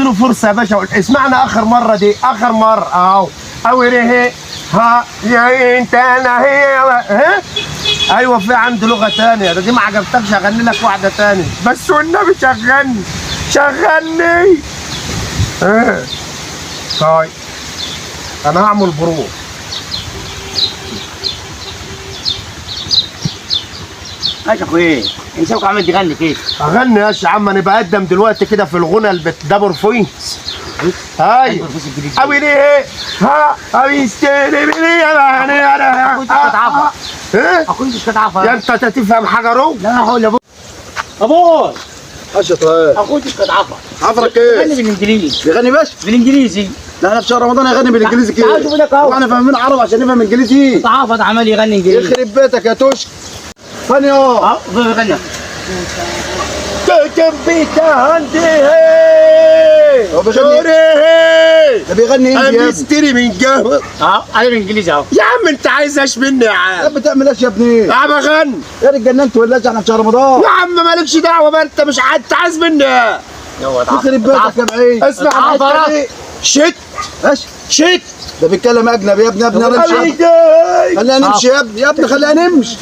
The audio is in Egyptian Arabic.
اديله فرصة يا باشا. اسمعنا اخر مرة دي، اخر مرة اهو. اوريه ها يا انت انا هي ها. ايوه في عنده لغة ثانية، ده دي ما عجبتكش اغني لك واحدة ثانية، بس والنبي شغلني شغلني. ها طيب انا هعمل بروف. ماشي يا اخويا، انت عمال تغني كده. اغني يا عم، انا بقدم دلوقتي كده في الغنى اللي ده بورفويس. هاي اوي ليه ها اوي ستيري بلي انا اخوي كتعافى. ايه اخوي مش كتعافى. يا انت تفهم حاجة رو؟ لا انا هقول لابوك. ابوي ماشي طيب. اخوي مش كتعافى. عفرك غني ايه؟ بالانجليزي. بيغني باش؟ بالانجليزي. لا احنا في شهر رمضان يغني بالانجليزي كده. تعال شوف لك اهو. واحنا فاهمين عرب عشان نفهم انجليزي. تعافى عمال يغني انجليزي. يخرب بيتك يا توشك. ثانية اهو. اه بيغني. جنبيتا عندي هي هو بيغني شوري هي ده بيغني هندي يا ابني. مستري من قهوة. اه انا بالانجليزي اهو. يا عم انت عايز ايش مني يا عم؟ يا بتعمل ايش يا ابني؟ يا عم اغني يا اتجننت ولا ايش؟ احنا في شهر رمضان. يا عم مالكش دعوة بقى، انت مش انت عايز مني ايه؟ يخرب بيتك يا بعيد. اسمع الحتة دي. شت ماشي شت. ده بيتكلم اجنبي يا ابني. يا ابني يلا نمشي. خلينا نمشي يا ابني، يا ابني خلينا نمشي.